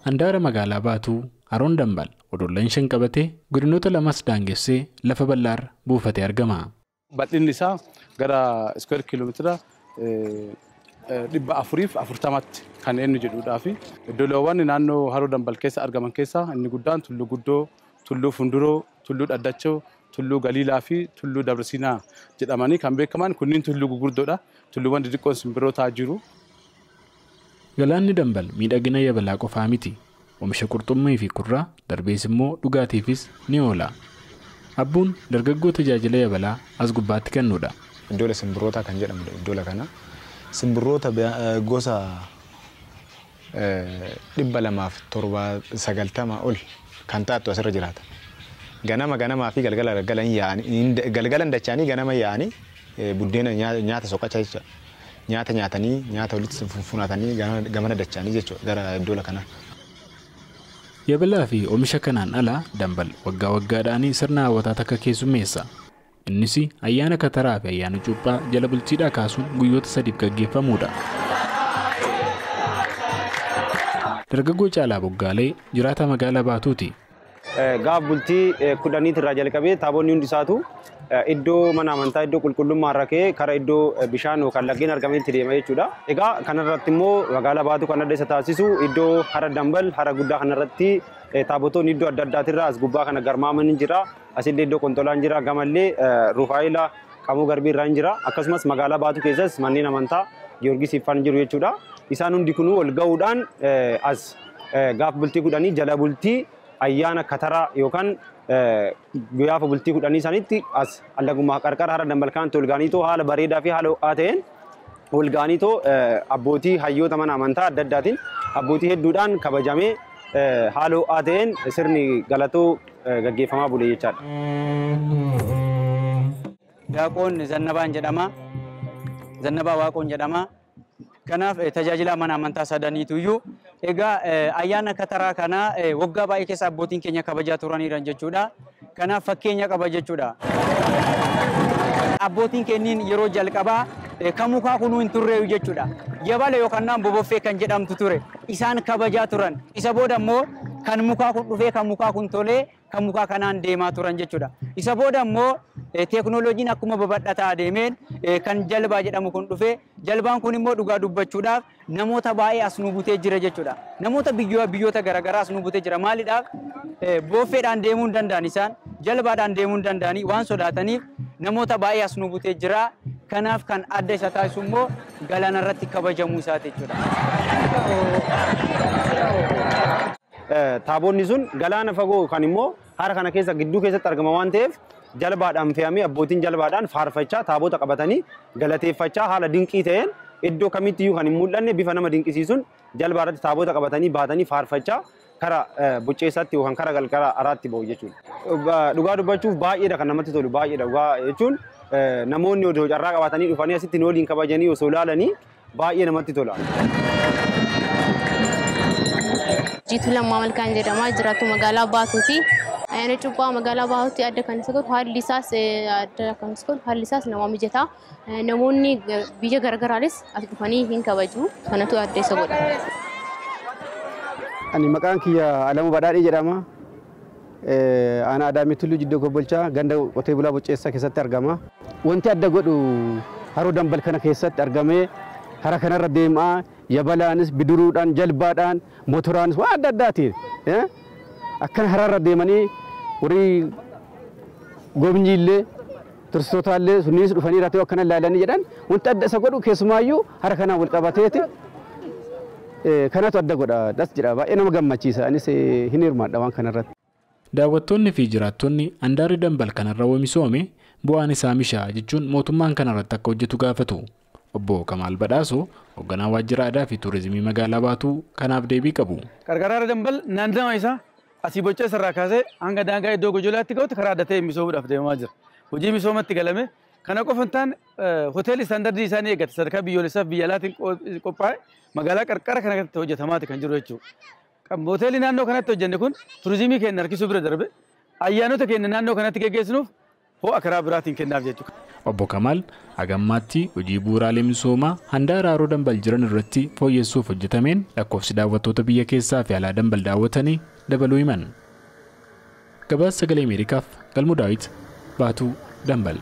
Handaara magaalaa Baatuu Haroon Dambal odollaan shan qabatee godinoota lamas daangessee lafa bal'aarra buufatee argama. Bal'inni isaa gara iskuweer kiiloomeetira 440tti kan inni jedhudhaa fi iddoowwan naannoo Haroo Dambal keessa argaman keessaa inni guddaan Tulluu Guddoo, Tulluu Funduroo, Tulluu Dhaddachoo, Tulluu Galiilaa fi Tulluu Dabrisiinaa jedhamanii kan beekaman kunniin tulluu gurguddoodha. Tulluuwwan xixiqqoon simbirrootaa jiru. Galaanni Dambal miidhagina yabalaa qofaa miti. Oomisha qurxummii fi kurraa darbees immoo dhugaatiifis ni oola. Abbuun dargaggoo tajaajila yabalaa as gubbaatti kennudha. Iddoola simbirrootaa kan jedhamudha iddoola kana. Simbirroota gosa 290 ol kan taatu asirra jiraata. Ganama ganamaa fi galgala galgalan yaa'anii galgalan dachaanii ganama yaa'anii buddeena nyaata soqachaa jechuudha. Nyaata nyaatanii nyaata walitti funfunatanii gamana dachaanii jechuudha gara iddoola kanaa. Yabalaa fi oomisha kanaan ala Dambal waggaa waggaadhaan sirna hawwataa takka keessummeessa. Innis ayyaana Kataraa fi ayyaana Cuuphaa jala bultiidhaa kaasuun guyyoota sadiif gaggeeffamudha. Dargaggoo Caalaa Boggaalee jiraata magaalaa Baatuuti. Gaaf bultii 10 irraa jalqabee taabonni hundi isaatu iddoo mana amantaa iddoo qulqullummaa irra ka'ee kara iddoo bishaan yookaan laggeen argamanitti deema jechuudha. Egaa kanarratti immoo magaalaa Baatuu kan adda isa taasisu iddoo hara Dambal hara guddaa kanarratti taabotoonni iddoo adda addaatirraa as gubbaa kana garmaaman ni jira. Asillee iddoo Qonxolaan jira, gamallee Rufaayila Qamoo Garbii irraa ni jira. Akkasumas magaalaa Baatuu keessas manneen amantaa Giyoorgis ifaan jiru jechuudha. Isaan hundi kunuu ol ga'uudhaan as gaaf bultii 10 jala bultii ayyaana Kataraa yookaan guyyaa bultii 10 sanitti as allagummaa qarqara hara Dambal kanatti ol ga'aniitoo haala bareedaa fi haala ho'aa ta'een ol ga'aniitoo abbootii hayyoota mana amantaa adda addaatiin abbootii hedduudhaan kabajamee haala ho'aa ta'een sirni galatoo gaggeeffamaa bule jechaadha. Daaqoon Zannabaan jedhama. Zannabaa Waaqoon jedhama. Kanaaf tajaajila mana amantaa sadaniitu iyyuu egaa ayyaana Kataraa kana waggaa baay'ee keessa abbootiin keenya kabajaa turaniiran jechuudha. Kanaaf fakkeenya qaba jechuudha. Abbootiin kenniin yeroo jalqabaa kan mukaa kunuu hin turreeyu jechuudha. Yabala yookaan boboffee kan jedhamtu ture. Isaan kabajaa turan. Isa booda immoo kan mukaa kun dhufee kan mukaa kun tolee kan mukaa kanaan deemaa turan jechuudha. Isa booda immoo teeknooloojiin akkuma babal'ataa adeemeen kan jalbaa jedhamu kun dhufee jalbaan kun immoo dhugaa dubbachuudhaaf namoota baay'ee as nu butee jira jechuudha. Namoota biyyoota garaagaraa as nu butee jira. Maaliidhaaf booffeedhaan deemuu hin danda'an isaan jalbaadhaan deemuu hin danda'anii waan sodaataniif namoota baay'ee as nu butee jira. Kanaaf kan adda isa taasisu immoo galaana irratti kabajamuu isaati jechuudha. Taabonni sun galaana fagoo kan immoo hara kana keessa gidduu keessatti argama waan ta'eef jalbaadhaan fe'amee abbootiin jalbaadhaan faarfachaa taabota qabatanii galateeffachaa haala dinqii ta'een iddoo kamittiyyuu kan hin mul'anne bifa nama dinqisiisuun jalbaa irratti taabota qabatanii baatanii faarfachaa kara bucceessaatti yookaan kara galgala araatti ba'u jechuudha. Dhugaa dubbachuuf baay'eedha kan namatti tolu baay'eedha dhugaa jechuun namoonni odoo carraa qabatanii dhufanii asitti waliin kabajanii osoo ilaalanii baay'ee namatti tola. Jiituu Lammaa Malkaan jedhama. Jiraattu magaalaa Baatuuti. Ayyaana Cuuphaa magaalaa Baatuutti adda kan isa godhu haalli isaas adda kan isa godhu haalli isaas nama mijataa. Namoonni biyya garaagaraanis as dhufanii hin kabaju. Kanatu adda isa godha. Ani maqaan kiyya Alamuu Badhaadhee jedhama. Aanaa Adaamii Tulluu Jiddoo Gobbolchaa ganda qotee bulaa Bocceessaa keessatti argama. Wanti adda godhu haroo Dambal kana keessatti argamee hara kanarra deemaa yabalaanis bidiruudhaan jalbaadhaan motoraanis waan adda addaatiin akkana hararra deemanii warri gobnyiillee turistootallee sunniis dhufanii irratti akkana ilaalanii jedhan wanti adda isa godhu keessumaayyuu hara kanaan wal qabateeti kanatu adda godha das jedha baay'ee nama gammachiisa anis hin hirmaadha waan kanarratti. Daawwattoonni fi jiraattonni handaarri Dambal kanarra oomishoome bu'aan isaa mishaa jechuun mootummaan kanarratti akka hojjetu gaafatu. Obbo Kamaal Badhaasoo hoogganaa waajjira aadaa fi turizimii magaalaa Baatuu kanaaf deebii qabu. Qarqara Dambal naannawaa isaa asii Bocceessa irraa kaasee hanga daangaa iddoo Gojolaatti ga'utti karaa adda ta'e misoomuudhaaf deemaa jira. Hojii misoomatti galame kana qofa hin taane hoteelli istaandardii isaanii eeggate sadarkaa biyyoolessaaf biyya alaatiin qophaa'e magaalaa qarqara kanatti hojjetamaati kan jiru jechuudha. Hoteelli naannoo kanatti hojjenne kun turizimii keenya harkisuu bira darbe ayyaanota keenya naannoo kanatti geggeessinuuf Ho'a karaa biraatiin kennaaf jechuudha. Obbo Kamaal hagammaatti hojii bu'uuraalee misoomaa handaara haroo Dambal jiran irratti fooyyessuuf hojjetameen lakkoofsi daawwattoota biyya keessaa fi alaa Dambal daawwatanii dabaluu himan. Gabaasa Sagalee Ameerikaaf Galmuu Daawit, Baatuu, Dambal.